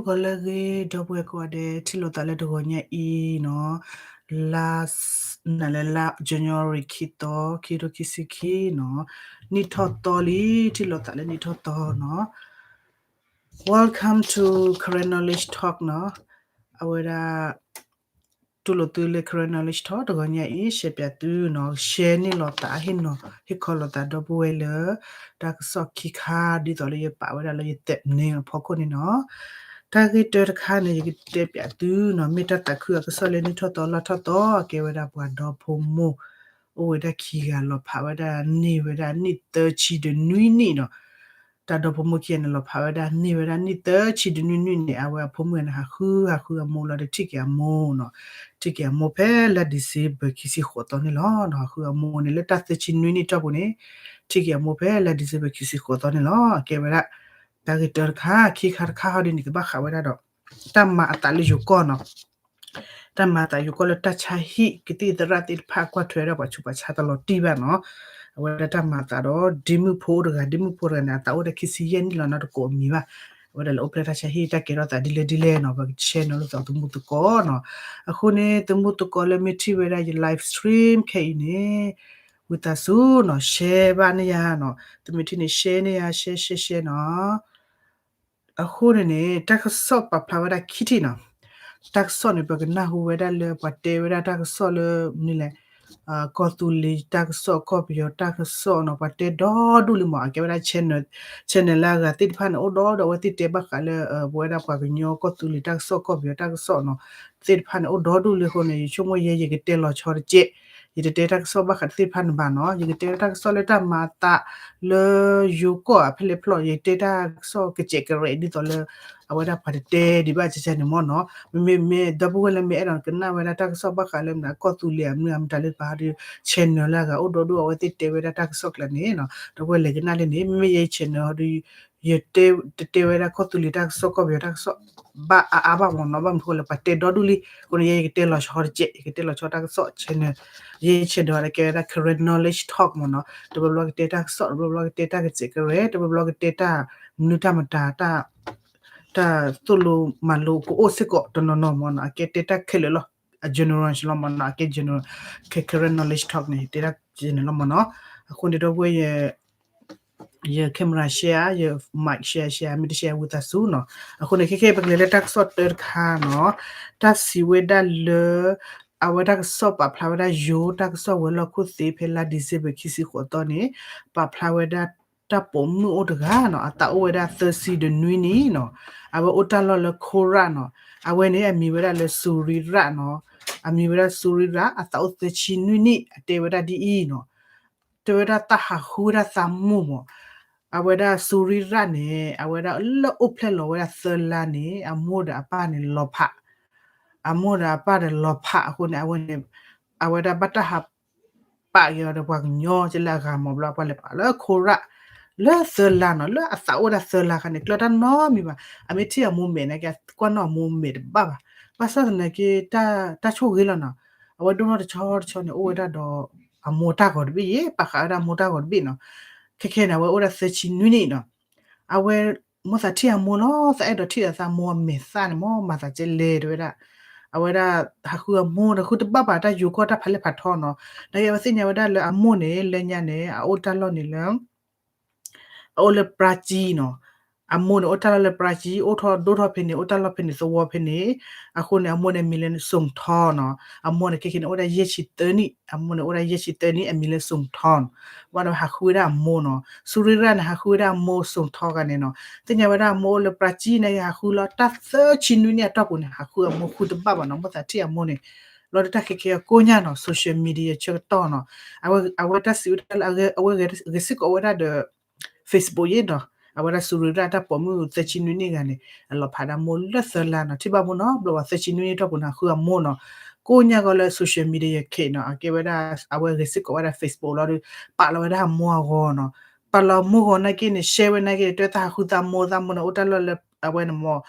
ဂီၤလၢအဂ့ၤ ဒီပုၢ်ဝဲၢ်ကိးဂၤဒဲး ထံၣ်လိာ်သးလၢတဂီၤညါအံၤနီၤ, လါ နၤလၢလါ January ခံသီ ခံကထိခံဆံခံနီၤ, နံၣ်ထီၣ်သီလံ, ထံၣ်လိာ်သးလၢနံၣ်ထီၣ်သီနီၤ. Welcome to Karen Knowledge Talk နီၤ. အဝဲဒၣ် တူၢ်လိာ်သုလၢ Karen Knowledge Talk တဂီၤညါအံၤ ရှဲပၠးသုနီၤ, ရှဲန့ၢ်လိာ်သး ဟ့ၣ်နီၤ ဟ့ၣ်ခီလိာ်သးဒီပုၢ်ဝဲၢ်လၢ တၢ်ကစီၣ်ခံခါ ဒ်သိးလၢယပာ်ဝဲဒၣ်လၢယ thumbnail အဖီခိၣ်န့ၣ်နီၤ. တၢ်ဂ့ၢ်တၢတခါန့ၣ် ယကတဲပၠးသုနီၤ, မ့ၢ်တၢ်သးခုအကစီၣ်လၢနံၣ်ထီၣ်သီလါထီၣ်သီ ကဲဝဲဒၣ်ပှၤဒီဖိမိၢ် အိၣ်ဝဲဒၣ်ခံဂၤလီၤဖးဝဲဒၣ် န့ၢ်ဝဲဒၣ်နံၣ်သၢဆံဒီးနွံနံၣ်နီၤ. တၢ်ဒီဖိမိၢ်ခံဂၤန့ၣ်လီၤဖးဝဲဒၣ် န့ၢ်ဝဲဒၣ်နံၣ်သၢဆံဒီးနွံနံၣ်န့ၣ် အဝဲအဖိမုၣ်န့ၣ် ဟးဃု ဟးဃုအမိၢ်လီၤဒီးထံၣ်က့ၤအမိၢ်နီၤ. ထံၣ်က့ၤအမိၢ်ဖဲလါ December ခံဆံဃိးသီန့ၣ်လီၤ. ဟးဃုအမိၢ်န့ၣ် လၢတၢ်သၢဆံနွံနံၣ်တီၢ်ပူၤန့ၣ် ထံၣ်က့ၤအမိၢ်ဖဲလါ December ခံဆံဃိးသီန့ၣ်လီၤ. ကဲဝဲဒၣ် တၢ်ဂ့ၢ်တၢတခါ ခံခါတခါဟီဒ်န့ၣ် ကဘၣ်ဃးဝဲဒၣ်ဒီး တၢ်မၤအသးလၢယိၤကီၢ်နီၤ. တၢ်မၤအသးယိၤကီၢ်လၢတၢ်ဆါဟံၣ် ကသံၣ်သရၣ်သ့ၣ်တဖၣ် ကွၢ်ထွဲဝဲဒၣ်ပှၤဆူးပှၤဆါတလီၤတံၢ်ဘၣ်နီၤ. အဝဲဒၣ်တၢ်မၤအသးဒီး ဒ့မုၣ်ဖိအိၣ်တဂၤ, ဒ့မုၣ်ဖိတဂၤန့ၣ် အသးအိၣ်ဝဲဒၣ်ခံဆံယဲၢ်နံၣ်လီၤနီၤ, တကိးအမံၤဘၣ်. အဝဲဒၣ်လၢအိၣ်ဖျဲၣ်တၢ်ဆါဟံၣ် တၢ်ကဲထီၣ်သးဒ်လဲၣ်ဒ်လဲၣ်နီၤ ပက share နီၤလိာ်သးသမူသကိးနီၤ. အဃိန့ၣ် သမူသကိးလၢမ့ၢ်ထံၣ်ဝဲဒၣ်ယ live stream ခဲအံၤန့ၣ် ဝံသးစူၤနီၤ share ဘၣ်န့ၢ်ယၤနီၤ. သမ့ၢ်ထံၣ်န့ၣ် share န့ၢ်ယၤ share share share နီၤ. အဃိန့ၣ်န့ၣ် တၢ်ကစီၣ်ပာ်ဖျါဝဲဒၣ်ခံထံၣ်နီၤ. တၢ်ကစီၣ်န့ၣ် ပကနၢ်ဟူဝဲဒၣ်လၢပှၤတဲဝဲဒၣ်တၢ်ကစီၣ်လၢ မနုၤလဲၣ်, ကီၢ်သူလ့ၤတၢ်ကစီၣ် ကီၢ်ပယီၤတၢ်ကစီၣ်နီၤ, ပှၤတဲဒီဒူၣ်လံမး, အကဲဝဲဒၣ် channel, channel လၢအဂၤသ့ၣ်တဖၣ်န့ၣ် အိၣ်ဒီဒူၣ် အဝဲသ့ၣ်တဲဘၣ်ဃးလၢ ပဝဲဒၣ်ပှၤကညီကီၢ်သူလ့ၤတၢ်ကစီၣ် ကီၢ်ပယီၤတၢ်ကစီၣ်နီၤ, သ့ၣ်တဖၣ်န့ၣ် အိၣ်ဒီဒူၣ်လံအဃိန့ၣ် ယဆိကမိၣ်ယဲ ယကတဲလီၤဆီတကဲး, ယတတဲတၢ်ကစီၣ်ဘၣ်ဃးတသ့ၣ်တဖၣ်န့ၣ်ဘၣ်နီၤ, ယကတဲတၢ်ကစီၣ်လၢတၢ်မၤအသးလၢယိၤကီၢ်အဖဲလဲၣ်ဖျီၣ်, ယတဲတၢ်ကစီၣ်ကစဲးကရဲးဒ်သိးလၢ အဝဲဒၣ်ပှၤတတဲဒံးဘၣ်ကကန့ၣ်မ့ၢ်နီၤ, မ့မ့ၢ် မ့မ့ၢ် ဒီပုၢ်ဝဲၢ်လၢမ့ၢ်အဲၣ်ဒိးကနၣ်ဝဲဒၣ်တၢ်ကစီၣ်ဘၣ်ဃးလၢမနုၤ ကီၢ်သူလ့ၤအမနုၤအမတၤလၢပဟးဒီး channel လၢအဂၤအိၣ်ဒီဒူၣ် အဝဲသ့ၣ်တဲဝဲဒၣ်တၢ်ကစီၣ်ကျါန့ၣ်နီၤ, ဒီပုၢ်ဝဲၢ်လဲၤကနၣ်လၢန့ၣ် မ့မ့ၢ်ယဲ channel ဟီဒီး ယတဲ တတဲဝဲဒၣ်ကီၢ်သူလ့ၤတၢ်ကစီၣ် ကီၢ်ပယီၤတၢ်ကစီၣ် ဘၣ်အါအါဘၣ်မ့ၢ်နီၤ, ဘၣ်မနုၤဃိလဲၣ် ပှၤတဲဒီဒူၣ်လံ, အဃိန့ၣ် ယဲယကတဲလီၤဆီတကဲး, ယကတဲလီၤဆီတၢ်ကစီၣ် channel, ယဲ channel န့ၣ် ကဲဝဲဒၣ် Karen Knowledge Talk မ့ၢ်နီၤ, တဘျီဘျီကတဲတၢ်ကစီၣ်, တဘျီဘျီကတဲတၢ်ကစဲးကရဲး, တဘျီဘျီကတဲတၢ်မနုၤတၢ်မတၤ တၢ် တၢ်သိၣ်လိမၤလိကအိၣ်စ့ၢ်ကီးတနီၤနီၤမ့ၢ်နီၤ, အကဲတဲတၢ်ခဲလၢာ်လီၤ, အ general လီၤမ့ၢ်နီၤ, အကဲ general, Karen Knowledge Talk န့ၣ် တဲတၢ် general လီၤမ့ၢ်နီၤ, အဃိန့ၣ်ဒီပုၢ်ဝဲၢ် ယ camera share ယ mic share share မ့ၢ်တ share ဝံသးစူၤနီၤ, အဃိန့ၣ် ခဲခဲအံၤ ပကလဲၤလၢတၢ်ကစီၣ်တၢတခါနီၤ, တၢ်စံးဝဲဒၣ်လၢ အဝဲတၢ်ကစီၣ်ပာ်ဖျါဝဲဒၣ်ယိၤတၢ်ကစီၣ်ဝဲၤလီၢ်ခိၣ်သ့ဖဲလါ December ခံဆံဃိးသီန့ၣ်, ပာ်ဖျါဝဲဒၣ်တၢ်ပိာ်မုၣ်အိၣ်တဂၤနီၤ, အသးအိၣ်ဝဲဒၣ်သၢဆံဒီးနွံနံၣ်နီၤ, အဝဲအိၣ်တၢ်လီၢ်လၢခိရၣ်နီၤ, အဝဲန့ၣ်အမံၤဝဲဒၣ်လၢစူၤရံရၣ်နီၤ, အမံၤဝဲဒၣ်စူၤရံရၣ် အသးအိၣ်သၢဆံနွံနံၣ် အတဲဝဲဒၣ်ဒ်အံၤနီၤ, တဲဝဲဒၣ်တၢ်ဟးဃုတၢ်သးမိၢ်မ့ၢ်, အဝဲဒၣ်စူၤရံရၣ်န့ၣ် အဝဲဒၣ်လၢအိၣ်ဖျဲၣ်လီၤဝဲဒၣ်သၢလါန့ၣ် အမိၢ်ဒီးအပၢ်န့ၣ်လီၤဖး, အမိၢ်ဒီးအပၢ်ဒီးလီၤဖးအဃိန့ၣ် အဝဲန့ၣ် အဝဲဒၣ်ဘၣ်တၢ်ဟးပာ်က့ၤအီၤဒီးပှၤကညီကဲလၢအဂၤမ့ၢ်ဘျီ ပှၤလဲၤပာ်လၢခိရၣ် လၢသၢလါနီၤ, လၢအသးအိၣ်ဝဲဒၣ်သၢလါခါန့ၣ် ကျၢတၢ်နီတမံၤဘၣ်, အမ့ၢ်ထံၣ်အမိၢ်မဲာ်နာ်က့ ကွၢ်နီၣ်အမိၢ်မဲာ်တဘၣ်ဘၣ်, ဘၣ်ဆၣ်သနာ်က့ တၢ်ဆိၣ်ဂ့ၤလီၤနီၤ, အဝဲဒိၣ်ထီၣ်တဆီတဆီန့ၣ် အိၣ်ဝဲဒၣ်ဒီးအမိၢ်တၢ်ဂီၤတဘ့ၣ်ယဲ ပာ်ဃာ်ဝဲဒၣ်အမိၢ်တၢ်ဂီၤတဘ့ၣ်နီၤ, ခဲခဲန့ၣ် အဝဲအိၣ်ဒၣ်သၢဆံနွံနံၣ်နီၤ, အဝဲ မိၢ်သးထံၣ်အမိၢ်လီၤ, သးအဲၣ်ဒိးထံၣ်အသးမိၢ်အမဲာ်သၣ်န့ၣ် မိၢ်မၤသးကဲလဲၣ်တဲဝဲဒၣ်, အဝဲဒၣ်ဟးဃုအမိၢ်ဒီး ဃုတဘၣ်ဘၣ်တၢ်ယိၤကီၢ်တၢ်ဖးလဲၢ်ဖးထီနီၤ, နာ်က့အဝဲသ့ၣ်ညါဝဲဒၣ်လၢအမိၢ်န့ၣ် လၢညါန့ၣ် အအိၣ်တၢ်လီၢ်န့ၣ်လၢ အအိၣ်လၢပရၢ်ကံနီၤ, အမိၢ်န့ၣ်အိၣ်တၢ်လီၢ်လၢပရၢ်ကံ, အိၣ်ထီၣ်ဒိၣ်ထီၣ်ဖဲန့ၣ် အိၣ်တၢ်လီၢ်ဖဲန့ၣ် သဝီဖဲန့ၣ်, အဃိန့ၣ် အမိၢ်န့ၣ်အမံၤလၢစိၣ်ထီနီၤ, အမိၢ်န့ၣ်ခဲခဲန့ၣ် အိၣ်ဒၣ်ယဲၢ်ဆံသၢနံၣ်, အမိၢ်န့ၣ်အိၣ်ဒၣ်ယဲၢ်ဆံသၢနံၣ် အမံၤလၢစိၣ်ထီနီၤ, ဘၣ်ဒီးဟးဃုဝဲဒၣ်အမိၢ်နီၤ, စူၤရံရၣ်န့ၣ် ဟးဃုဝဲဒၣ်အမိၢ်စိၣ်ထီဂၤန့ၣ်နီၤ, သ့ၣ်ညါဝဲဒၣ်အမိၢ်အိၣ်လၢပရၢ်ကံန့ၣ် ဟးဃုလီၤတၢ်သၢဆံနွံနံၣ်အတီၢ်ပူၤန့ၣ် ဟးဃုအမိၢ်ဃုတဘၣ်ဘၣ်နီၤ, မိၢ်သးထံၣ်အမိၢ်န့ၣ် လီၤဒုးတၢ်ခဲခဲအကိညၢ်နီၤ, social media ဆၢကတီၢ်နီၤ, အဝဲတၢ်စံးဝဲဒၣ်လၢအဝဲဂဲၤစ့ၢ်ကီးဝဲဒၣ်ဒီး Facebook ယဲဒီး အဝဲဒၣ်စူၤရံရၣ်တၢ်ပိာ်မုၣ်သၢဆံနွံနံၣ်ဂၤန့ၣ် အလီၤဖးဒၣ်မိၢ်လၢသၢလါနီၤ, ထံၣ်ဘၣ်မိၢ်နီၤ, ဘျီဝဲသၢဆံနွံနံၣ်တီၢ်ပူၤန့ၣ် ဟးဃုအမိၢ်နီၤ, ကိညၢ်ဂီၤလၢ social media ခဲနီၤ, အကဲဝဲဒၣ် အဝဲဂဲၤစ့ၢ်ကီးဝဲဒၣ် Facebook လီၤဒီး ပာ်လီၤဝဲဒၣ်အမိၢ်အဂီၤနီၤ, ပာ်လီၤမိၢ်ဂီၤနာ်က့န့ၣ် ရှဲဝဲနာ်က့ တဲသးဟးဃုသးမိၢ်, သးမိၢ်န့ၣ် အိၣ်တၢ်လီၢ်လၢ အဝဲန့ၣ်မ့ၢ်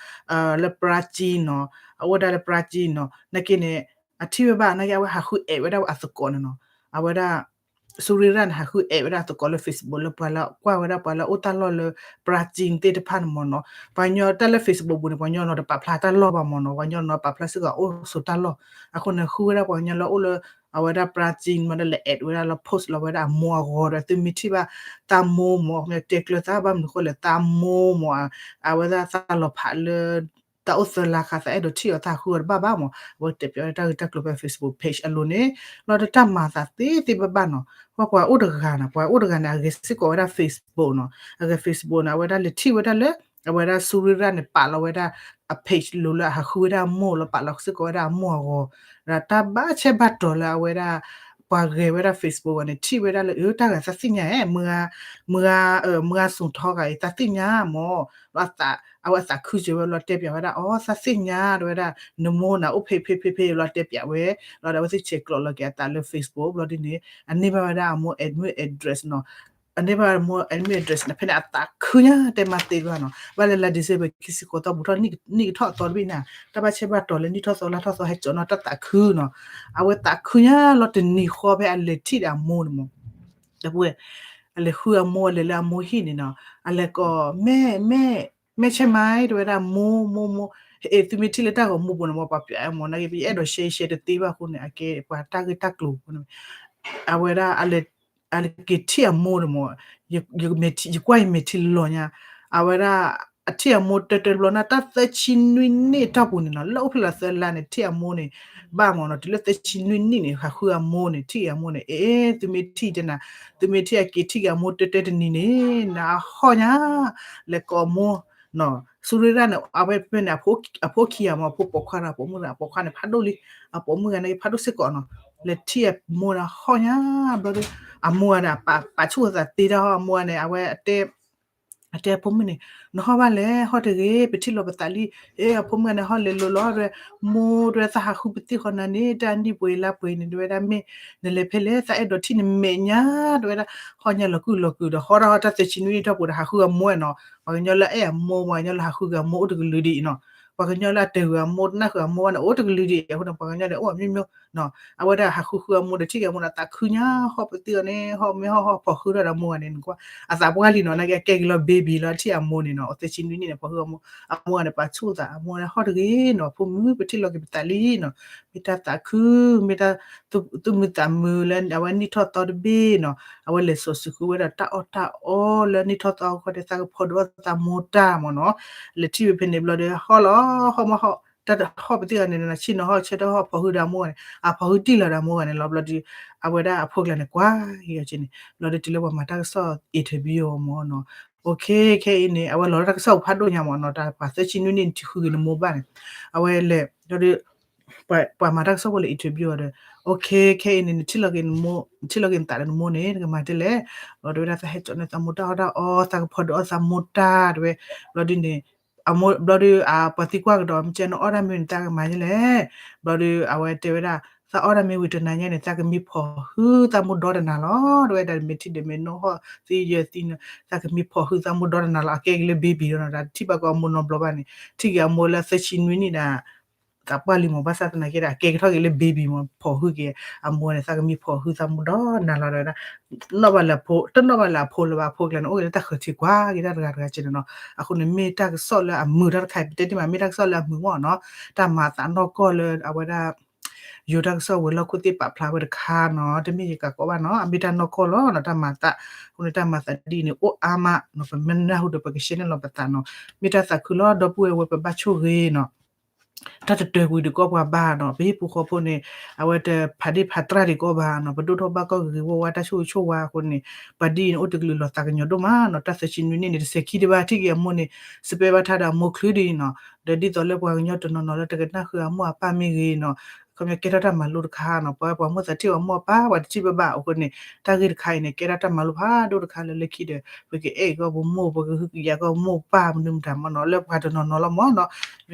လၢပရၢ်ကံနီၤ, အအိၣ်ဒၣ်လၢပရၢ်ကံနီၤ, နာ်က့န့ၣ် အထံၣ်ဝဲဘၣ်နာ်က့ အဝဲဟးဃုအဲၣ်ဝဲဒၣ်အသကိးန့ၣ်နီၤ, အဝဲဒၣ် ဆူရ့ၣ်ရၣ်န့ၣ် ဟးဃုအဲၣ်ဝဲဒၣ်သကိးလၢ Facebook လၢပှၤလၢကွၢ်ဝဲဒၣ်ပှၤလၢအအိၣ်တၢ်လီၢ်လၢ ပရၤစံသ့ၣ်တဖၣ်န့ၣ်မ့ၢ်နီၤ, ပှၤကညီတၢ်လၢ Facebook ပူၤန့ၣ် ပှၤကညီနီၤတပာ်ဖျါတၢ်လီၢ်ဘၣ်မ့ၢ်နီၤ, ပှၤကညီနီၤပာ်ဖျါစ့ၢ်ကီးအိၣ်ဆိးတၢ်လီၢ်, အဃိန့ၣ် ဃုဝဲဒၣ်ပှၤကညီလၢအအိၣ်လၢ အဝဲဒၣ်ပရၤစံမ့ၢ်ဒီး လဲၤအဲၣ်ဝဲဒၣ်လၢ post လီၤဝဲဒၣ်အမိၢ်အဂီၤဒီး သုမ့ၢ်ထံၣ်ဘၣ်သးမိၢ်မ့ၢ် တဲကျၢၤသးဘၣ်မနုၤဃိလဲၣ် သးမိၢ်မ့ၢ် အဝဲဒၣ်သးလီၤဖးလၢ တၢ်အိၣ်သၢလါခါ သးအဲၣ်ဒိးထံၣ်အီၤ သးဟးဃုအီၤတဘၣ်ဘၣ်မ့ၢ် အဝဲတဲပၠးဝဲတၢ်ဂ့ၢ်တၢ်ကျိၤဖဲ Facebook page အလိၤန့ၣ်, လီၤဒီးတၢ်မၤသးသ့သ့ဘၣ်ဘၣ်နီၤ, ပှၤပှၤအိၣ်တဂၤနီၤ ပှၤအိၣ်တဂၤန့ၣ် အဂဲၤစ့ၢ်ကီးဝဲဒၣ် Facebook နီၤ, အဂဲၤ Facebook န့ၣ် အဝဲဒၣ်လဲၤထံၣ်ဝဲဒၣ်လၢ အဝဲဒၣ်ဆူရ့ၣ်ရၣ်န့ၣ် ပာ်လီၤဝဲဒၣ်အ page လိၤလၢအဟးဃုဝဲဒၣ်အမိၢ်လီၤ ပာ်လီၤစ့ၢ်ကီးဝဲဒၣ်အမိၢ်အဂီၤ, ဒီးတၢ်ဘၣ်ဆဲးဘၣ်တီၤလၢအဝဲဒၣ် ပှၤဂဲၤဝဲဒၣ် Facebook ဝဲန့ၣ် ထံၣ်ဝဲဒၣ်လၢ အၢ တၢ်ဂၤသးသ့ၣ်ညါ မုၢ်ဂၤ မုၢ်ဂၤ မုၢ်ဂၤစိၤထီဂၤအံၤ သးသ့ၣ်ညါမ့ၢ်, အဝဲအသးခုစၢၤဝဲလီၤတဲပၠးဝဲဒၣ် အီ သးသ့ၣ်ညါ တဲဝဲဒၣ် နမိၢ်န့ၣ် အိၣ်ဖဲဖဲဖဲဖဲလီၤတဲပၠးဝဲ, လီၤဒီးအဝဲသ့ၣ်ဆဲးကျိးလီၤက့ၤအသးလၢ Facebook ဘျီဒ်န့ၣ် အန့ၢ်ဘၣ်ဝဲဒၣ်အမိၢ် email address နီၤ, အန့ၢ်ဘၣ်အမိၢ် email address န့ၣ် ဖဲန့ၣ်အသးခုညါ တဲမၤသ့ဘၣ်နီၤ, ဘၣ်လၢလါ December ခံဆံဃိးသီ ဘူးထီၣ်နံၣ်ကထီၣ်အသီတဘ့ၣ်န့ၣ် တၢ်ဘၣ်ဆဲးဘၣ်တီၤလၢနံၣ်ထီၣ်သီလါထီၣ်သီ ဟဲကၠီၤနီၣ်တၢ်သးခုနီၤ, အဝဲသးခုညါလီၤတနံၤဃီဖဲအလဲၤထံၣ်ဒီးအမိၢ်န့ၣ်မ့ၢ်, ဒီပုၢ်ဝဲၢ် အလဲၤဃုအမိၢ်လဲၤလၢအမိၢ်ဟံၣ်န့ၣ်နီၤ, အလဲၤကိး မ့ၢ် မ့ၢ် မ့ၢ်ဆဲးမါ တဲဝဲဒၣ် မိၢ် မိၢ် မိၢ်, အဲ သုမ့ၢ်ထံၣ်လၢတၢ်ဂီၤမူပူၤန့ၣ် မ်ပှၤပၠးမ့ၢ် နာ်က့ ပယအဲၣ်ဒိး share share တသ့ဘၣ်အဃိန့ၣ် အကဲပှၤတၢ်ဂ့ၢ်တၢ်ကျိၤအဃိန့ၣ် အဝဲဒၣ် အလဲၤက့ၤထံၣ်အမိၢ်န့ၣ်မ့ၢ်, ယကွၢ်ယမဲာ်ထံလီၤညါ, အဝဲဒၣ် အထံၣ်အမိၢ်တၢတၢတဘျီန့ၣ် တၢ်သၢဆံနွံနံၣ်အတီၢ်ပူၤန့ၣ်နီၤ လၢအိၣ်ဖျဲၣ်လီၤသၢလါန့ၣ် ထံၣ်အမိၢ်န့ၣ် ဘၣ်မ့ၢ်နီၤ တုၤလၢသၢဆံနွံနံၣ်န့ၣ် ဟးဃုအမိၢ်န့ၣ် ထံၣ်အမိၢ်န့ၣ် အဲ သုမ့ၢ်ထံၣ်တဲနၤ, သုမ့ၢ်ထံၣ်အက့ၤထံၣ်က့ၤအမိၢ်တၢတၢတနံၤန့ၣ် နဟီၣ်ညါ လဲၤကိးအမိၢ် ဆူရ့ၣ်ရၣ်န့ၣ် အဝဲဖဲန့ၣ် အဖိခံဂၤမ့ၢ် အဖိပိာ်ခွါဒီးအပိာ်မုၣ်ဂၤ အပိာ်ခွါန့ၣ် ဖးဒိၣ်လံ, အပိာ်မုၣ်ဂၤန့ၣ် ဖးဒိၣ်စ့ၢ်ကီးနီၤ, လဲၤထံၣ်အမိၢ်န့ၣ်ဟီၣ်ညါ ဘျီဒီး အမိၢ်ဂၤန့ၣ် ပာ်ဆူၣ်အသးသ့တၢ်ဟီၣ် အမိၢ်ဂၤန့ၣ် အဝဲ အတဲအဖိမုၣ်န့ၣ် နဟီၣ်ဘၣ်လဲၣ် ဟီၣ်တဂ့ၤ ပထံၣ်လီၤပသးလံ, အဲ အဖိမုၣ်ဂၤန့ၣ် ဟီၣ်လဲၤလိၤလီၤ တဲဝဲ မိၢ် တဲဝဲ သးဟးဃုပသံၣ်ဃီနၤန့ၣ် တၢ်နံၣ်ပှဲၤလါပှဲၤန့ၣ် တဲဝဲဒၣ် မ့ၢ်နလဲၤဖဲလဲၣ် သးအဲၣ်ဒိးထံၣ်နမဲာ်ညါ တဲဝဲဒၣ်, ဟီၣ်ညါလီၤကုၢ်လီၤကုၢ်ဒီး ဟီၣ်တၢ်ဟီၣ်တၢ်သၢဆံနွံနံၣ်ထီၣ်ပူၤဒီး ဟးဃုအမိၢ်နီၤ, ပှၤကညီလၢအဲၣ်အမိၢ် ပှၤကညီလၢဟးဃုဂ့ၤအမိၢ်အိၣ်တကလုာ်ဒံးနီၤ, ပှၤကညီလၢအတဂ့ၤအမိၢ် တနၢ်ဃုာ်အမိၢ်ဘၣ်န့ၣ် အိၣ်တကလုာ်ဒံး အဃိန့ၣ် ပှၤကညီန့ၣ် အိၣ်အမျိုးမျိုး အဝဲဒၣ်ဟးဃုဃုအမိၢ်ဒီး ထံၣ်က့ၤအမိၢ်ဒီး သးခုညါ ဟီၣ်ပသံၣ်အီၤန့ၣ် ဟီၣ်မ့ၢ်ဟီၣ်ဟီၣ် ဖီၣ်ဃုထီၣ်ဒီးအမိၢ်ဂၤန့ၣ် နကွၢ် အသးပှၢ်လံနီၤ နာ်က့ အကဲက့ၤလီၤ baby လီၤ ထံၣ်အမိၢ်န့ၣ်နီၤ သၢဆံနွံနံၣ်န့ၣ် ဖီၣ်ဃုအမိၢ် အမိၢ်ဂၤန့ၣ် ပာ်ဆူၣ်သး အမိၢ်ဂၤန့ၣ် ဟီၣ်တဂ့ၤနီၤ ဖိမုၣ် ပထံၣ်လီၤက့ၤပသးလံနီၤ မ့ၢ်တၢ်သးခု မ့ၢ်တၢ်သူၣ်မုာ်သးမုာ်လၢအဝဲနံၣ်ထီၣ်သီတဘ့ၣ်နီၤ အဝဲလဲၤစိာ်စုဃုဝဲဒီးတၢ်အီၣ်တၢ်အီလၢနံၣ်ထီၣ်သီအဃိဒီး သးကဖီဒုးအီၣ်သးမိၢ်တၢ်မ့ၢ်နီၤ လဲၤထံၣ်ဝဲဖဲန့ၣ်ဘျီဒီး ဟီၣ်လီၤ ဟီၣ်မ့ၢ်ဟီၣ် တၢ်ဟီၣ်ပသံၣ်အီၤန့ၣ် ဆ့ၣ်နီၤဟီၣ်ဆၢထၢၣ်ဟီၣ် ဖီၣ်ဃုဒီးအမိၢ်ဂၤန့ၣ် အဖီၣ်ဃုတံၢ်လီၤဒီးအမိၢ်ဂၤန့ၣ်လီၤ ဘျီဒီး အဝဲဒၣ်အဖိကျါန့ၣ် ကွၢ်က့ၤအီၤက့ၤန့ၣ် ဘျီဒီးတုၤလၢပှၤမၤတၢ်ကစီၣ် interview အီၤမ့ၢ်နီၤ OK ခဲအံၤန့ၣ် အဝဲလီၤတၢ်ကစီၣ်ဖးဒိၣ်ညါမ့ၢ်နီၤ တၢ်ပှၤသၢဆံနွံနံၣ်န့ၣ် ထံၣ်ဃုက့ၤနမိၢ်ဘၣ်န့ၣ် အဝဲလဲၤ ဘျီဒီး ပှၤမၤတၢ်ကစီၣ်ဖိလၢ interview အီၤဒီး OK ခဲအံၤန့ၣ် နထံၣ်လီၤက့ၤနမိၢ် နထံၣ်လီၤက့ၤနသးဒီးနမိၢ်န့ၣ် နကမၤဒ်လဲၣ် ဘျီဒီးဝဲဒၣ်သးဟဲကၠီန့ၢ်သးမိၢ်တၢ်အီၣ်တၢ်အီ သးကဖီဒုးအီၣ်သးမိၢ်တၢ် တဲဝဲ ဘျီဒ်န့ၣ် အမိၢ် ဘျီဒီး ပှၤသံကွၢ်ကဒီး မ့ၢ်ကဲနအီၣ်တၢ်မ့ၢ်ဝံၤန့ၣ် သးကမၤဒ်လဲၣ် ဘျီဒီး အဝဲတဲဝဲဒၣ် သးအီၣ်တၢ်မ့ၢ်ဝံၤတနၤညါန့ၣ် သးကမံဖီၣ်ဟုသးမိၢ်ဒီတနၤလီၤ တဲဝဲဒၣ် မ့ၢ်ထံၣ်ဒီးမ့ၢ်နိဟီၣ်သံယၢၢ်သံန့ၣ် သးကမံဖီၣ်ဟုသးမိၢ်ဒီတနၤလီၤ အကဲက့ၤလၢ baby ဒီးနီၤ တထံၣ်ဘၣ်ကီးအမိၢ်နီတဘျီဘၣ်န့ၣ် ထံၣ်က့ၤအမိၢ်လၢသၢဆံနွံနံၣ်ဒီး သးပှၢ်လံမ့ၢ် ဘၣ်ဆၣ်သနာ်က့ဒီး အကဲကထီၣ်က့ၤလၢ baby မ့ၢ် ဖီၣ်ဟုက့ၤ အမိၢ်န့ၣ် သးကမံဖီၣ်ဟုသးမိၢ်ဒီနၤလီၤ တဲဝဲဒၣ် နီၣ်ဘၣ်လၢအဖိ တနီၣ်ဘၣ်လၢအဖိလၢၤဘၣ် အဖိကျါန့ၣ် အိၣ်က့ၤလၢတၢ်ဃၢၤထံးကွၢ်က့ၤတၢ်တဂၤတဂၤက့န့ၣ်နီၤ အဃိန့ၣ် မ့ၢ်တၢ်ကစီၣ်လၢအမုာ်တၢ်တခါအံၤ ပတဲတ့ၢ်မး မ့ၢ်တၢ်ကစီၣ်လၢအမုာ်မ့ၢ်နီၤ တၢ်မၤသးနီၢ်ကီၢ်လၢအဝဲဒၣ် ယိၤတၢ်ကစီၣ်ဝဲၤလီၢ်ခိၣ်သ့ၣ်ပာ်ဖျါဝဲတခါနီၤ တမ့ၢ်ယကးကီးဘၣ်နီၤ အမ့ၢ်တၢ်နီၢ်ကီၢ်လီၤနီၤ တၢ်မၤသး အဃိန့ၣ် တၢ်မၤသးဒ်အံၤန့ၣ် အိၣ်အါမးနီၤ ပမ့ၢ်နၢ်ဟူဒီး ပကရှဲန့ၣ်လီၤပသးနီၤ မ့ၢ်တၢ်သးခုလီၤ ဒီပုၢ်ဝဲၢ်ဝဲပဘၣ်ဆိၣ်ဂ့ၤနီၤ တၢ်တတၢၤကွံာ်ဒံးကီးပှၤဘၣ်နီၤ ပဟံၣ်ဖိဃီဖိန့ၣ် အဝဲတဖးဒ့ၣ်ဖးတြၢ်ဒံးကီးဘၣ်နီၤ ပဒိၣ်ထီၣ်ဘၣ်ကီၢ်ဂ့ၤဂ့ၤဝီဝါ တၢ်ဆိၣ်ဂ့ၤဆိၣ်ဝါအဃိန့ၣ် ပှၤဒ်အံၤန့ၣ် အိၣ်တကလုာ်လီၤသးကညီၤဒိၣ်မးနီၤ တၢ်သၢဆံနွံနံၣ်န့ၣ် တစဲးခံတဘၣ် ထံၣ်က့ၤအမိၢ်န့ၣ် စပဲဘၣ်ထါဒီးအမိၢ်ချုးဒံးနီၤ ဒီးဒ်သိးလၢပှၤကညီတနီၤနီၤလၢတကနၣ်ဃုာ်အမိၢ်အပၢ်မ့ၢ်ဂ့ၤနီၤ ခီပညီကဲထီၣ်တၢ်မၤလိတခါနီၤ ပဝဲပှၤမိၢ်သးထံၣ်အမိၢ်အပၢ် ပှၤတထံၣ်ဘၣ်ဘၣ်အဃိန့ၣ် တၢ်ဂ့ၢ်တခါအံၤန့ၣ် ကဲထီၣ်တၢ်မၤလိဖးဒိၣ်တခါလၢလၢခံဒီး ပကအဲၣ်ကီၢ်ပမိၢ် ပကဟုကယာ်ကီၢ်မိၢ်ပၢ်မနုၤမတၤမ့ၢ်နီၤ လၢပှၤတနီၤနီၤလီၤမ့ၢ်နီၤ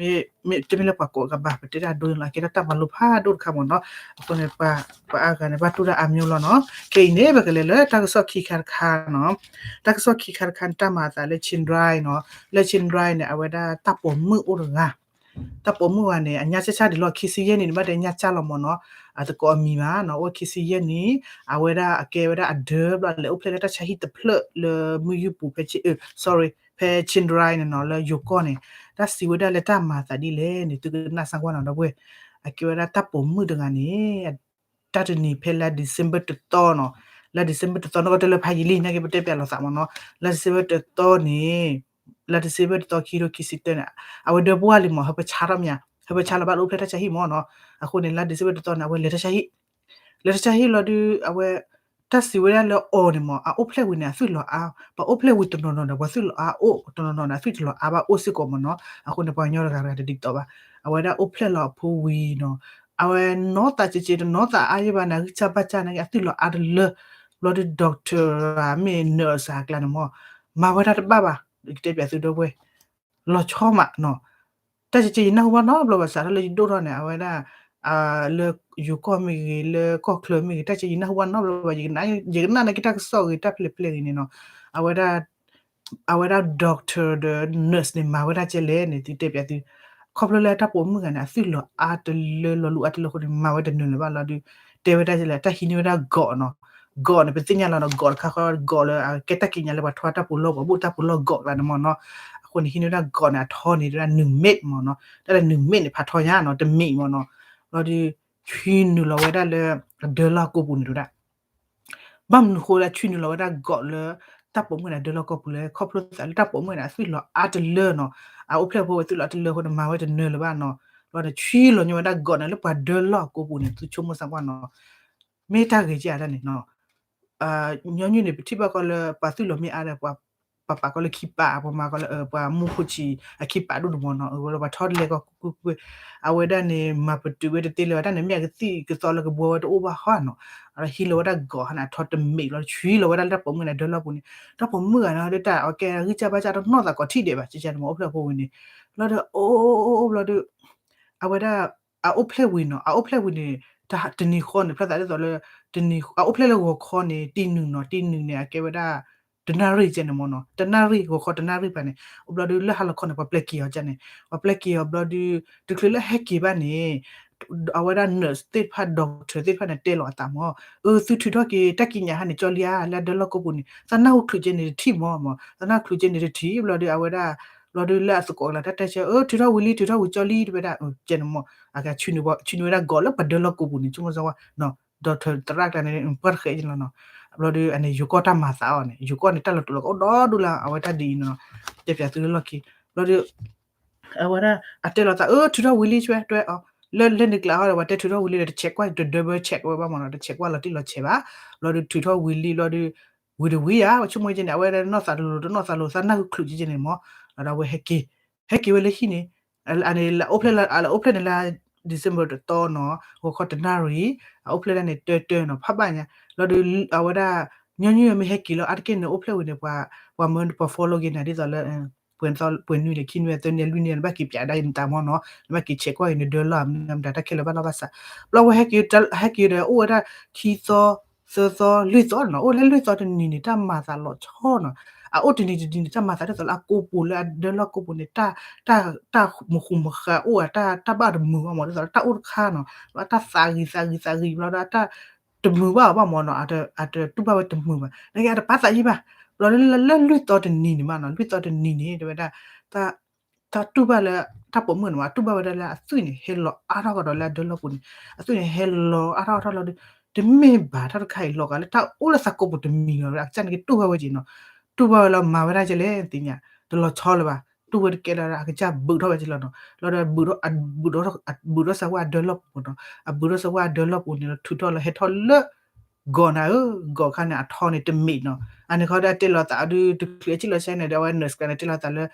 မ့ၢ်တမ့ၢ်လၢပှၤကိးဂၤဘၣ် ပတဲတၢ်ဒိန့ၣ်လီၤ ကဲထီၣ်တၢ်မၤလိဖးဒိၣ်တခါမ့ၢ်နီၤ အဃိန့ၣ် ပှၤအါဂၤန့ၣ် ဘၣ်တူၢ်တၢ်အါမျိုးလီၤနီၤ ခဲအံၤန့ၣ် ပကလဲၤလၢတၢ်ကစီၣ်ခံခါတခါနီၤ တၢ်ကစီၣ်ခံခါတခါန့ၣ် တၢ်မၤအသးလၢ Chin Dry နီၤ လၢ Chin Dry န့ၣ် အဝဲဒၣ်တၢ်ပိာ်မုၣ်အိၣ်တဂၤ တၢ်ပိာ်မုၣ်ဂၤန့ၣ် အညါစၢ်စၢ်ဒံးလီၤ ခံဆံယဲၢ်နံၣ်န့ၣ် ဘၣ်တဲညါစၢ်လီၤမၢ်နီၤ, အသကိးအမံၤဘၣ်နီၤ, အိၣ်ခံဆံယဲၢ်နံၣ်, အဝဲဒၣ်အကဲဝဲဒၣ်အဒၢဘျီ လဲၤအိၣ်ဖျဲၣ်လၢတၢ်ဆါဟံၣ်တဖျၢၣ်လၢမုၢ်ယူၢ်ပူၤဖဲ sorry ဖဲ Chiang Rai န့ၣ်နီၤ လၢယိၤကီၢ်န့ၣ်, တၢ်စံးဝဲဒၣ်လၢတၢ်မၤသးဒ်လဲၣ်န့ၣ် သုကနၣ်စၢ်ကွၢ်နီၤ ဒီပုၢ်ဝဲၢ်, အကဲဝဲဒၣ်တၢ်ပိာ်မုၣ်တဂၤန့ၣ် တၢ်တနံၤဖဲလါ December တသီနီၤ, လါ December တသီန့ၣ် ကတၢၢ်လၢဖးယံာ်လံ နာ်က့ပတဲပၠးလိာ်သးမၢ်နီၤ, လါ December တသီန့ၣ်, လါ December တသီ ခံထိခံဆံတၢန့ၣ်, အဝဲဒၢပှၢ်လံမၢ် ဟၢဖၢဆါထီၣ်မ့ၢ်ဧါ, ဟၢဖၢဆါလီၤဘၣ်လၢအိၣ်ဖျဲၣ်တၢ်ဆါဟံၣ်မၢ်နီၤ, အဃိန့ၣ် လါ December တသီန့ၣ် အဝဲလဲၤတၢ်ဆါဟံၣ်, လဲၤတၢ်ဆါဟံၣ်လီၤဒုး အဝဲ တၢ်စံးဝဲဒၣ်လၢအီၤန့ၣ်မၢ် အအိၣ်ဖျဲၣ်ဝံၤန့ၣ် အသွံၣ်လီၤအါ, ပှၤအိၣ်ဖျဲၣ်ဝံၤတနီၤနီၤဒီး ပှၤသွံၣ်လီၤအါအိၣ်, တနီၤနီၤန့ၣ် အသွံၣ်တလီၤအါဘၣ်အိၣ်စ့ၢ်ကီးမၢ်နီၤ, အဃိန့ၣ် ပှၤကညီတဂၤတဂၤတဒ်သိးဘၣ်, အဝဲဒၣ်အိၣ်ဖျဲၣ်လီၤအဖိဝံၤနီၤ, အဝဲနီၢ်သးက့က့တနီၢ်သးအါယံၤဘၣ်န့ၣ် အဂံၢ်စၢ်ဘၣ်စၢ်နာ်က့ အသွံၣ်လီၤအါတလၢ, ဘျီဒုး doctor မ့ၢ် nurse အကျါန့ၣ်မၢ်, မၤဝဲဒၣ်တဘၣ်ဘၣ်, ကတဲပၠးသုဒီပုၢ်ဝဲၢ်, လီၤဆီမးနီၤ, တၢ်က့က့ယနၢ်ဟူဘၣ်နီတဘျီဘၣ် စးထီၣ်လၢယဒိၣ်ထီၣ်န့ၣ် အဝဲဒၣ် လၢယိၤကီၢ်မ့ၢ်ဂ့ၤ လၢကီၢ်ချၢမ့ၢ်ဂ့ၤ တၢ်က့ယနၢ်ဟူဘၣ်နီတဘျီဘၣ်, ယကနၣ်နာ်က့တၢ်ကစီၣ်ဂ့ၤ တၢ်ဖျဲၣ်ဖျဲၣ်ဂ့ၤန့ၣ်နီၤ, အဝဲဒၣ် အဝဲဒၣ် doctor ဒီး nurse န့ၣ် မၤဝဲဒၣ်ကဲလဲၣ်န့ၣ် သုတဲပၠးသု, ခီဖျိလၢတၢ်ပိာ်မုၣ်ဂၤန့ၣ် အသွံၣ်လီၤအါတလၢ လီၤလူၤအါတလၢအဃိန့ၣ် မၤဝဲတနၢၤလၢၤဘၣ်လီၤဒုး, တဲဝဲဒၣ်ကဲလဲၣ် တၢ်ဟံးန့ၢ်ဝဲဒၣ် gauze နီၤ, gauze န့ၣ် ပသ့ၣ်ညါလီၤနီၤ gauze တခါဃီ gauze လၢအကဲတၢ်ကံးညာ်လၢပှၤထီတၢ်ပူၤလီၢ်ပှၤဘိၣ်တၢ်ပူၤလီၢ် gauze ကျါန့ၣ်မၢ်နီၤ, အဃိန့ၣ် ဟံးန့ၢ်ဝဲဒၣ် gauze န့ၣ် အထီန့ၣ် တဲဝဲဒၣ် နုာ်မ့ၣ် မၢ်နီၤ, တၢ်လၢနုာ်မ့ၣ်န့ၣ် ဖးထီညါနီၤ တမ့ၣ်မၢ်နီၤ, ဘျီဒုး ဆွံနုာ်လီၤဝဲဒၣ်လၢ အဒၢလီၢ်ကိးပူၤန့ၣ်တဲဝဲဒၣ် ဘၣ်မနုၤဃိလၢဆွံနုာ်လီၤဝဲဒၣ် gauze လၢ တၢ်ပိာ်မုၣ်န့ၣ် အဒၢလီၢ်ကိးပူၤလဲၣ်, ခီဖျိသးလၢတၢ်ပိာ်မုၣ်န့ၣ် အသွံၣ်လီၤအါတလၢနီၤ, အအိၣ်ဖျဲၣ်ဖိဝဲသွံၣ်လီၤအါတလၢအဃိန့ၣ် မၤဝဲတနၢၤလၢၤဘၣ်နီၤ, ဘျီန့ၣ် ဆွံလီၤညီဝဲဒၣ် gauze န့ၣ် လၢပှၤဒၢလီၢ်ကိးပူၤန့ၣ် သုဆိကမိၣ်စၢ်ကွၢ်နီၤ, မ့ၢ်တၢ်ဂ့ၤကဲဧါတၢ်န့ၣ်နီၤ ညီနုၢ်န့ၣ် ပထံၣ်ဘၣ်ကီးလၢ ပှၤသွံၣ်လီၤမ့ၢ်အါဒီး ပှၤပာ်ကီးလၢခံပာ် ပှၤမၤကီးလၢ ပှၤမူခိၣ်ဆံးအခံပာ်ဒိၣ်န့ၣ်မၢ်နီၤ, ဝဲလၢပှၤထီတလဲကီးကွ့ၢ်ကွ့ၢ်, အဝဲဒၣ်န့ၣ် မၤပတုာ်ဝဲတသ့လၢၤဘၣ် တၢ်န့ၣ်မ့ၢ်အကသံၣ်ကသီလၢကဘှီဝဲတအိၣ်ဘၣ်ဟီနီၤ, အဟံးလီၤဝဲဒၣ် gauze ဟါန့ၣ် အထီတမ့ၢ်လီၤ ဆွံလီၤဝဲဒၣ်လၢတၢ်ပိာ်မုၣ်န့ၣ် အဒၢလီၢ်ပူၤန့ၣ် တၢ်ပိာ်မုၣ်ဂၤန့ၣ် ဒ်တၢ်အကဲအဂံၢ်စၢ်ဘၣ်စၢ်တနီၢ်သးကိးထံၣ်ဒဲးဘၣ် ကဲကဲန့ၣ်မၢ် အိၣ်ဖျဲၣ်ဖိဝံၤန့ၣ်, ဘျီဒီး အိၣ်အိၣ်အိၣ်အိၣ်ဘျီဒီး အဝဲဒၣ် အအိၣ်ဖျဲၣ်ဝံၤနီၤ အအိၣ်ဖျဲၣ်ဝံၤန့ၣ် တၢ်တနံၤဃီန့ၣ် ဖျါသးဒ်သိးလၢ တနံၤ အအိၣ်ဖျဲၣ်လၢဂီၤခီန့ၣ် တံနုာ်နီၤ တံနုာ်န့ၣ် အကဲဝဲဒၣ် တနၣ်ရံၣ်ကဲန့ၣ်မၢ်နီၤ တနၣ်ရံၣ် ဂီၤခီတနၣ်ရံၣ်ပၤန့ၣ် အိၣ်ဘျီဒုးလၢဟါလီၤခီန့ၣ် ပှၤပျဲက့ၤအီၤကဲန့ၣ် ပှၤပျဲက့ၤအီၤဘျီဒုး တချုးလၢဟဲက့ၤဘၣ်န့ၣ် အဝဲဒၣ် nurse သ့ၣ်တဖၣ် doctor သ့ၣ်တဖၣ်န့ၣ် တဲလီၤအသးမၢ် အၢ သုထုးထီၣ်က့ၤ တၢ်ကံးညာ်ဟါန့ၣ် ကၠီလံဧါ လၢအဒၢလီၢ်ကိးပူၤန့ၣ် သးနၢ်ဟူချုးကဲန့ၣ်တထံၣ်မၢ်မၢ် သးနၢ်ဟူချုးကဲန့ၣ်တထံၣ် ဘျီဒုးအဝဲဒၣ် ဘျီဒုးလၢအသကိးအကျါ တၢ်တဲဆၢ အၢ ထုးထီၣ်ဝံၤလံ ထုးထီၣ်ဝံၤကၠီလံ တဲဝဲဒၣ် ကဲန့ၣ်မၢ် အကဲ ဆွံနုာ်ဝဲဒၣ် gauze လၢပှၤဒၢလီၢ်ကိးပူၤန့ၣ် ဆိကမိၣ်စၢ်ဝဲ doctor သရၣ်ကျါန့ၣ် ပှၢ်တဃဲးကဲလီၤနီၤ ဘျီဒုးအန့ၣ် ယိၤကီၢ်တၢ်မၤသးအီၤန့ၣ် ယိၤကီၢ်န့ၣ် တၢ်လီၤတူာ်လီၤကာ်အိၣ်ဒီဒူၣ်လၢ အဝဲတၢ်ဒ်အံၤနီၤ တဲပၠးသုလၢလီၢ်ခံ ဘျီဒုး အဝဲဒၣ် အတဲလီၤသး အၢ ထုးထီၣ်ဝံၤလံ ဆွဲတွဲအီၤ လၢလၢန့ၣ်ကျါဟီဒီး ပှၤတဲထုးထီၣ်ဝံၤလံဒီး တ check ကွၢ် တ double check ဝဲဘၣ်မၢ်နီၤ တ check ကွၢ်လီၤတံၢ်လီၤဆဲးဘၣ် ဘျီဒုးထုးထီၣ်ဝံၤလံ ဘျီဒုး ဝံၤတဝံၤဧါ ပဆိကမိၣ်ကဲန့ၣ် အဝဲဒၣ်နီၢ်သးတလိၤတနီၢ်သးလိၤ သးနၢ်ဟူချုးကဲန့ၣ်မၢ် ဒီးအဝဲဟဲက့ၤ ဟဲက့ၤဝဲလၢဟံၣ်န့ၣ် အန့ၣ် အိၣ်ဖျဲၣ်လၢ အိၣ်ဖျဲၣ်န့ၣ်လၢ December တသီနီၤ ဂီၤခီတနၣ်ရံၣ် အအိၣ်ဖျဲၣ်ဒၣ်န့ၣ် တၢတၢနီၤ ဖးဘၣ်ညါ ဘျီဒုး အဝဲဒၣ် ညီနုၢ်မ့ၢ်ဟဲက့ၤလီၤ အါတက့ၢ်န့ၣ် အိၣ်ဖျဲၣ်ဝံၤန့ၣ် ပှၤ ပှၤမၢပှၤ follow က့ၤနၤ ဒ်သိးလၢ ပှဲၤနွံလၢခံနွံ သၢနွံ လွံၢ်နွံ နဘၣ်က့ၤပၠးဒၣ်အံၤနသးမၢ်နီၤ နဘၣ်က့ၤ check ကွၢ်အံၤ နဒၢလီၢ်မနုၤမတၤ တၢ်ခဲလၢာ်ဘၣ်လီၢ်ဘၣ်စး ဘျီဝဲဟဲက့ၤ ဟဲက့ၤဒီး အိၣ်ဝဲဒၣ် ခံသီ သၢသီ လွံၢ်သီနီၤ အိၣ်လၢလွံၢ်သီတနံၤန့ၣ် တၢ်မၤသးလီၤဆီနီၤ အအိၣ်တနံၤတနံၤန့ၣ် တၢ်မၤသးဒ်သိးလၢအကိးပူၤလၢအဒၢလီၢ်ကိးပူၤန့ၣ် တၢ် တၢ်မုာ်ဃူမုာ်ဃာ်အိၣ်ဧါ တၢ် တၢ်ဘၣ်တမုာ်ဘၣ်မၢ် ဒ်သိးလၢတၢ်အိၣ်တခါနီၤ ဘျီတၢ်သးဂံၤသးဂံၤသးဂံၤ ဘျီဒီးတၢ် တမုာ်ဘၣ်အီၤဘၣ်မၢ်နီၤ အတတူၢ်ဘၣ်ဝဲတမုာ်ဘၣ် နကဲအတပာ်သးယံၣ်ဘၣ် ဘျီလၢလၢလွံၢ်သီတနံၤန့ၣ်မးနီၤ လွံၢ်သီတနံၤန့ၣ် တဲဝဲဒၣ် တၢ်တူၢ်ဘၣ်လၢ တၢ်ပိာ်မုၣ်န့ၣ်မး တူၢ်ဘၣ်ဝဲဒၣ်လၢအသွံၣ်န့ၣ် ဟဲလီၤအါထီၣ်ကဒီးလၢအဒၢလီၢ်ပူၤန့ၣ် အသွံၣ်န့ၣ် ဟဲလီၤအါထီၣ်အါထီၣ်လီၤဒီး တမ့ၢ်ဘၣ်ထီၣ်တခါအံၤလီၤဂာ်လၢတၢ်အိၣ်လၢသးကိးပူၤတမံၤလီၤ အကစၢ်န့ၣ်က့တူၢ်ဘၣ်ဝဲက့ၤနီၤ တူၢ်ဘၣ်ဝဲလီၤမၤဝဲဒၣ်ကဲလဲၣ်သ့ၣ်ညါ တလီၤဆီလၢၤဘၣ် တူၢ်ဝဲတကဲလၢအကစၢ်ဘုးထီၣ်ဝဲက့ၤလီၤနီၤ လီၤဒီး ဘုးထီၣ် ဘုးထီၣ်စၢၤဝဲအဒၢလီၢ်ပူၤနီၤ အဘုးထီၣ်စၢၤဝဲအဒၢလီၢ်ပူၤန့ၣ်လီၤ ထုးထီၣ်လီၤဟဲထီၣ်လၢ ဂီၤနၤဧၢ ဂီၤခါန့ၣ် အထီန့ၣ်တမ့ၢ်နီၤ အန့ၣ်ခီဒီးတဲလိာ်သးဒုး တချုးအစံၣ်လီၤဆဲးန့ၣ်ဒီး အဝဲ nurse ကျါန့ၣ် တဲလိာ်သးလၢ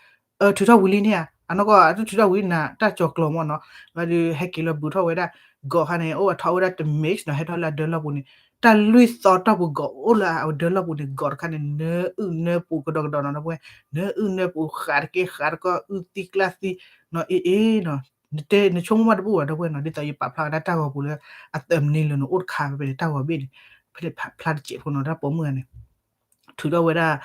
ထုးထီၣ်ဝံၤလံန့ၣ်ဧါ အနီၢ်ကီၢ် အတထုးထီၣ်ဝံၤနၤ တၢ်ကၠီၤကျီၤမ့ၢ်နီၤ ဘျီဒုး ဟဲက့ၤလီၤဘုးထီၣ်ဝဲဒၣ် ဂီၤခါန့ၣ် အိၣ်အထီအိၣ်ဝဲဒၣ်တမ့ၢ်နီၤ ဟဲထီၣ်လၢအဒၢလီၢ်ပူၤန့ၣ် တၢ်လွံၢ်သီတီၢ်ပူၤ ဂီၤအိၣ်လၢအဒၢလီၢ်ပူၤန့ၣ် ဂီၤတခါန့ၣ် နၢအုၣ်နၢပူၤကဒီးကဒီးနီၤ ဒီပုၢ်ဝဲၢ် နၢအုၣ်နၢပူၤ ဃးတက့ၢ်ဃးတကီၢ် အုၣ်သံကျၢ်သံ နီၤ အ့ၣ်အ့ၣ်နီၤ နဆိကမိၣ်မးတဘူၣ်ဘၣ် ဒီပုၢ်ဝဲၢ်နီၤ ဒ်သိးယပာ်ဖျါကဒါတၢ်ဂီၤပူၤလၢ အသၢမံးနံးလၢနအိၣ်တခါဖဲန့ၣ် တၢ်ဂီၤဘ့ၣ်န့ၣ် ဖဲန့ၣ်ဖျါတစဲးဖိနီၤ တၢ်ပိာ်မုၣ်ဂၤန့ၣ် ထုးထီၣ်ဝဲဒၣ်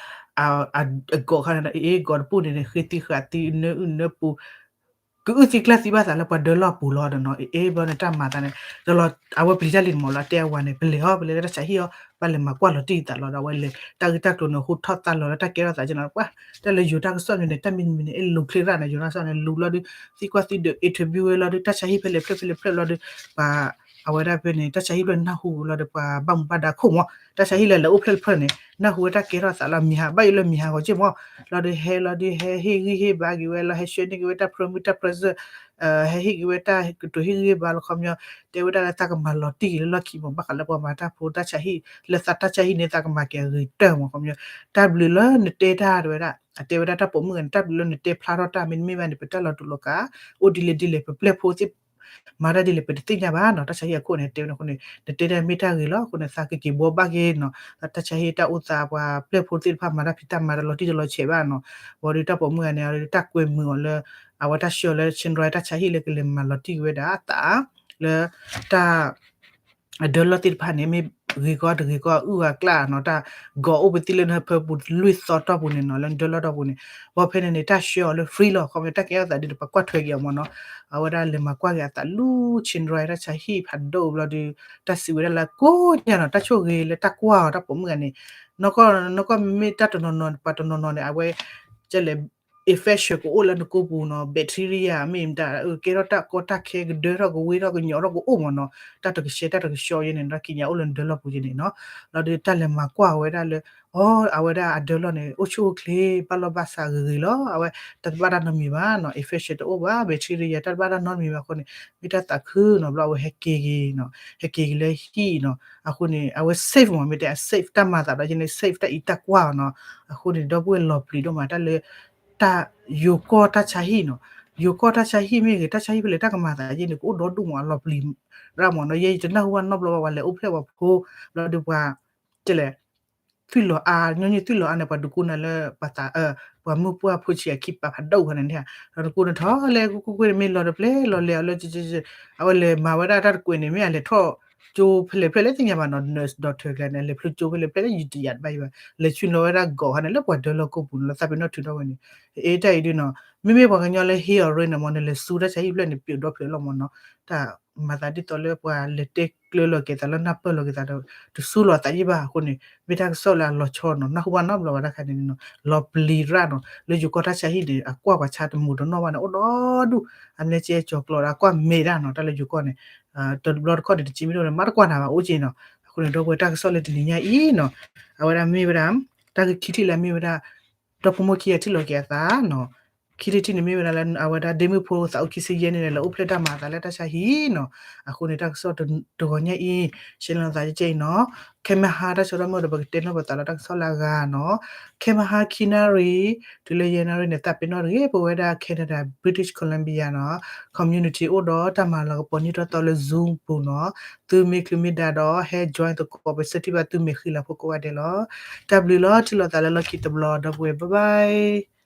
အဂီၤခါန့ၣ် အ့ၣ် ဂီၤတပူၤန့ၣ် ဃ့သံဃးသံ နၢအုၣ်နၢပူၤ ကအုၣ်သံကျၢ်သံဘၣ်သးလၢပှၤဒၢလီၢ်ပူၤလီၤဒီးနီၤ အ့ၣ်ဘျီန့ၣ်တၢ်မၤသးန့ၣ် ဒီးလီၤ အဝဲပျံၤတၢ်လံန့ၣ်မ့ၢ်လီၤ တဲအဝၤန့ၣ် ပလဲၤဟီ ပလဲၤလၢတၢ်ဆါဟံၣ်အီၤ ဘၣ်လဲၤမၤကွၢ်လီၤတံၢ်သးလီၤဒီး အဝဲလဲၤ တၢ်ဂ့ၢ်တၢ်ကျိၤန့ၣ် ဟူထီၣ်သါလီၤလၢတၢ်ကဲထီၣ်သးကနီၤ ပှၤ တၢ်လၢယိၤတၢ်ကစီၣ်န့ၣ် တၢ်မံၤမံၤန့ၣ် အဲၣ်လူၤချ့ရၣ်န့ၣ် ယိၤတၢ်ကစီၣ်န့ၣ် လူၤလီၤဒီး သံကွၢ်သံဒုး interview ဝဲလီၤဒီး တၢ်ဆါဟံၣ်ဖဲလဲၣ်ဖျၢၣ်ဖဲလဲၣ်ဖျၢၣ်လီၤဒီး ပှၤ အဝဲဒၣ်ဖဲန့ၣ် တၢ်ဆါဟံၣ်ဖျၢၣ်နၢ်ဟူလီၤဒီး ပှၤဘၣ်မူဘၣ်ဒါခိၣ်မး တၢ်ဆါဟံၣ်လၢလဲၤအိၣ်ဖျၢၣ်တဖျၢၣ်န့ၣ် နၢ်ဟူဝဲတၢ်ကဲထီၣ်သးလီၤ မံၤဟး ဘၣ်ယိၣ်လၢမံၤဟးဂီၤက့ၢ်မး လီၤဒီးဟဲလီၤဒီးဟဲဟ့ၣ်ဂံၢ်ဟ့ၣ်ဘါက့ၤဝဲလီၤ ဟဲဆှၢန့ၢ်က့ၤဝဲတၢ် permit တၢ် process ဟဲဟ့ၣ်က့ၤဝဲတၢ်ကတိၤဟ့ၣ်ဂံၢ်ဟ့ၣ်ဘါလီၤ ခီပညီ တဲဝဲဒၣ်လၢသးကမၤလီၤတံၢ်က့ၤလၢလီၢ်ခံမး ဘၣ်ဃးလၢပှၤမၤတၢ်ဖိတၢ်ဆါဟံၣ် လၢသးတၢ်ဆါဟံၣ်န့ၣ် သးကမၤက့ၤအဂ့ၤကတၢၢ်မး ခီပညီ တၢ်ဘျုးလၢနတဲတၢ်တဲဝဲဒၣ် အတဲဝဲဒၣ်တၢ်ပိာ်မုၣ်ဂၤန့ၣ် တၢ်ဘျုးလၢနတဲဖျါထီၣ်တၢ် မ့တမ့ၢ်ဘၣ်န့ၣ် ပတၢ်လီၤတူာ်လီၤကာ် အိၣ်ဒ်လဲၣ်ဒ်လဲၣ် ပပျဲၢ်ဖိသ့ၣ် မၤတၢ်ဒ်လဲၣ် ပတသ့ၣ်ညါဘၣ်နီၤ တၢ်ဆါဟံၣ်အခိၣ်န့ၣ် တဲဝဲန့ၣ်အဃိန့ၣ် နတဲတၢ်မ့ၢ်တၢ်ဂ့ၤလီၤ အဃိန့ၣ် သးကက့ၤဘှီဘၣ်က့ၤနီၤ တၢ်ဆါဟံၣ်တၢ်အိၣ်သး ပှၤပျဲၢ်ဖိသ့ၣ်တဖၣ်မၤတၢ်ဖံးတၢ်မၤတလီၤတံၢ်တလီၤဆဲးဘၣ်နီၤ ဘၣ်ဒီးတၢ်ပိာ်မုၣ်ဂၤန့ၣ် တၢ်ကွဲမုာ်အီၤလၢ အဝဲတၢ်ဆှၢအီၤလၢ Chin Royal တၢ်ဆါဟံၣ်လၢကလဲၤမၤလီၤတံၢ်က့ၤဝဲဒၣ်အသး လၢ တၢ် အဒၢလီၢ်သ့ၣ်တဖၣ်န့ၣ် မ့ၢ်ဂ့ၤကီတဂ့ၤကီ အုၣ်အကျၣ်နီၤ တၢ်ဂီၤအိၣ်ပသံလၢနဟၢဖၢပူၤလွံၢ်သီတီၢ်ပူၤန့ၣ်နီၤ လၢနဒၢလီၢ်တီၢ်ပူၤန့ၣ် ဘၣ်ဖဲန့ၣ်န့ၣ် တၢ်ဆှၢအီၤလၢ free လီၤ ခီပညီတၢ်ကဲထီၣ်သးဒ်န့ၣ် ပှၤကွၢ်ထွဲက့ၤအီၤမးနီၤ အဝဲဒၣ်လဲၤမၤကွၢ်က့ၤအသးလၢ Chin Royal တၢ်ဆါဟံၣ်ဖးဒိၣ်ဘျီဒီး တၢ်စံးဝဲဒၣ်လၢကိးညါနီၤ တၢ်ဆိၣ်ဂ့ၤလၢတၢ်ကွၢ်အီၤ တၢ်ပိာ်မုၣ်ဂၤန့ၣ် နီၢ်ကီၢ် နီၢ်ကီၢ်မ့မ့ၢ်တၢ်တနီၤနီၤ ပှၤတနီၤနီၤန့ၣ် အဝဲ ကလဲၤ infection ကအိၣ်လၢနကိးပူၤနီၤ bacteria မ့ၢ်မတၤ ကဲထီၣ်တၢ်ကီတၢ်ခဲ ကဒၢထီၣ်ကဝ့ထီၣ်ကညီထီၣ်ကအိၣ်မးနီၤ တၢ်တကဆှဲတၢ်တကဆှီယဲန့ၣ် တၢ်ကံးညာ်အိၣ်လၢနဒၢလီၢ်ပူၤယဲန့ၣ်နီၤ လီၤဒီးတၢ်လဲၤမၤကွၢ်ဝဲဒၣ်လၢ အီ အဝဲဒၣ်အဒၢလီၢ်န့ၣ် အိၣ်ဆူၣ်အိၣ်ချ့ ဘၣ်လီၢ်ဘၣ်စးဂ့ၤဂ့ၤလီၤ အဝဲတၢ်တဘၣ်တၢ်နီတမံၤဘၣ်နီၤ infection တအိၣ်ဘၣ် bacteria တၢ်တဘၣ်တၢ်နီတမံၤဘၣ်အဃိန့ၣ် မ့ၢ်တၢ်သးခုနီၤ ဘျီအဝဲဟဲက့ၤက့ၤနီၤ ဟဲက့ၤက့ၤလၢဟံၣ်နီၤ အဃိန့ၣ် အဝဲ safe မး မ့ၢ်တဲ အ safe တၢ်မၤသးဒီးယဲန့ၣ် safe တၢ်အံးတၢ်ကွၢ်နီၤ အဃိန့ၣ် ဒီပုၢ်ဝဲၢ်လီၤပျံၤဒိၣ်မး တၢ်လၢ တၢ်ယိၤကီၢ်တၢ်ဆါဟံၣ်နီၤ ယိၤကီၢ်တၢ်ဆါဟံၣ်မ့ၢ်ဂ့ၤ တၢ်ဆါဟံၣ်ဖဲလဲၣ် တၢ်ကမၤသးယဲန့ၣ် ကအိၣ်ဒီဒူၣ်မး အလီၤပျံၤရၣ်မးနီၤ ယဲယတနၢ်ဟူဘၣ်နီတဘျီဘၣ် ပှၤလဲၤအိၣ်ဖျဲၣ်ပှၤဖိ ဘျီဒီးပှၤ တဲလဲၣ် သွံၣ်လီၤအါ ညီနုၢ်သွံၣ်လီၤအါန့ၣ် ပှၤဒုးကိးနၤလၢပှၤသး ပှၤမုၢ်ပှၢ်ဖိဆံးအခံပာ်ဖးဒိၣ်ခါန့ၣ် ဒီးနကိးနထီၣ်လဲၤကွ့ၢ်ကွ့ၢ်န့ၣ် မ့ၢ်လီၤတပျဲလီၤလဲၤအီၤလၢ အဝဲလဲၤမၤဝဲဒၣ်တၢ်တကွဲးန့ၣ် မ့ၢ်အလဲၤထီၣ်ကၠိဖဲလဲၣ်ဖဲလဲၣ်သ့ၣ်ညါဘၣ်နီၤ nurse doctor ကျါန့ၣ် လဲၤဖျိကၠိဖဲလဲၣ်ဖဲလဲၣ် ယတယၤတဘၣ်ယဘၣ် လဲၤဆူနီၤဝဲဒၣ်ဂီၤခါန့ၣ် လၢပှၤဒၢလီၢ်ကိးပူၤန့ၣ် လီၤသးပ့ၤနီၣ်ထုးထီၣ်ဝဲန့ၣ် အ့ တၢ်အံၤဒုနီၤ မ့မ့ၢ်ပှၤကညီလၢဟ့ၣ်အီၤ rent န့ၣ်မ့ၢ်န့ၣ် လဲၤဆူတၢ်ဆါဟံၣ်ဖျၢၣ်န့ၣ် ပျိးဒီဖျၢၣ်လီၤမ့ၢ်နီၤ တၢ်မၤသးဒ်သိးလၢပှၤလဲၤတဲကျၢၤလီၤက့ၤသးလၢနၢ်ပၢၢ်လီၤက့ၤသးဒီး တဆူလီၤသးယံၣ်ဘၣ်အဃိန့ၣ် မ့ၢ်တၢ်ကစီၣ်လၢအလီၤဆီနီၤ နၢ်ဟူဘၣ်နီတဘျီဘၣ်တခါန့ၣ်နီၤ လီၤပျံၤရၣ်နီၤ လၢယိၤကီၢ်တၢ်ဆါဟံၣ်န့ၣ် အကွၢ်ပှၤဆါတမုာ်တနီၣ်ဘၣ်န့ၣ် အိၣ်ဒီဒူၣ် အမ့ၢ်ကဲကၠီၤကျီဒီး အကွၢ်မဲာ်ဒၣ်နီၤ တၢ်လၢယိၤကီၢ်န့ၣ် တဘျီတခီၣ်န့ၣ် တစံးမ့ၢ်ဒိၣ်န့ၣ် မၤတကွၢ်နၤဘၣ်အိၣ်က့နီၤ အဃိန့ၣ် ဒီပုၢ်ဝဲၢ်တၢ်ကစီၣ်လၢတနံၤညါအံၤနီၤ အဝဲဒၣ်မ့ၢ်ဝဲဒၣ် တၢ်ဂ့ၢ်ခံထံၣ်လၢအမ့ၢ်ဝဲဒၣ် ဒီဖိမိၢ်ခံဂၤထံၣ်လီၤက့ၤအသးနီၤ ခံထံၣ်တထံၣ်န့ၣ်မ့ၢ်ဝဲဒၣ်လၢ အဝဲဒၣ်ဒ့မုၣ်ဖိသးအိၣ်ခံဆံယဲၢ်န့ၣ် လဲၤအိၣ်ဖျဲၣ်တၢ်မၤအသးလၢတၢ်ဆါဟံၣ်နီၤ အဃိန့ၣ် တၢ်ကစီၣ်တဂီၤညါအံၤ ရှဲလီၤသးကဲအံၤနီၤ ခဲမဟါတၢ်ဆၢကတီၢ်မ့ၢ်ဒီး ပကတဲနီၣ်ပသးလၢတၢ်ကစီၣ်လၢအဂၤနီၤ ခဲမဟါခံနၣ်ရံၣ် တုၤလၢယဲၢ်နၣ်ရံၣ်န့ၣ် သးပ့ၤနီၣ်တဂ့ၤ ပဝဲဒၣ် Canada British Columbia နီၤ community အိၣ်ဒီးတၢ်မၤလၤကပီၤနံၣ်ထီၣ်သီလၢ Zoom ပူၤနီၤ သုမ့ၢ်ချုးမ့ၢ်ဒါဒီး ဟဲ join သကိး ပဆၢထံၣ်ဘၣ်သုမဲာ်ဃံလၤဖိကိးဂၤဒဲးလီၤ တၢ်ဘျုးလီၤ ထံၣ်လိာ်သးလၢလီၢ်ခံတဘျီ ဒီပုၢ်ဝဲၢ် bye bye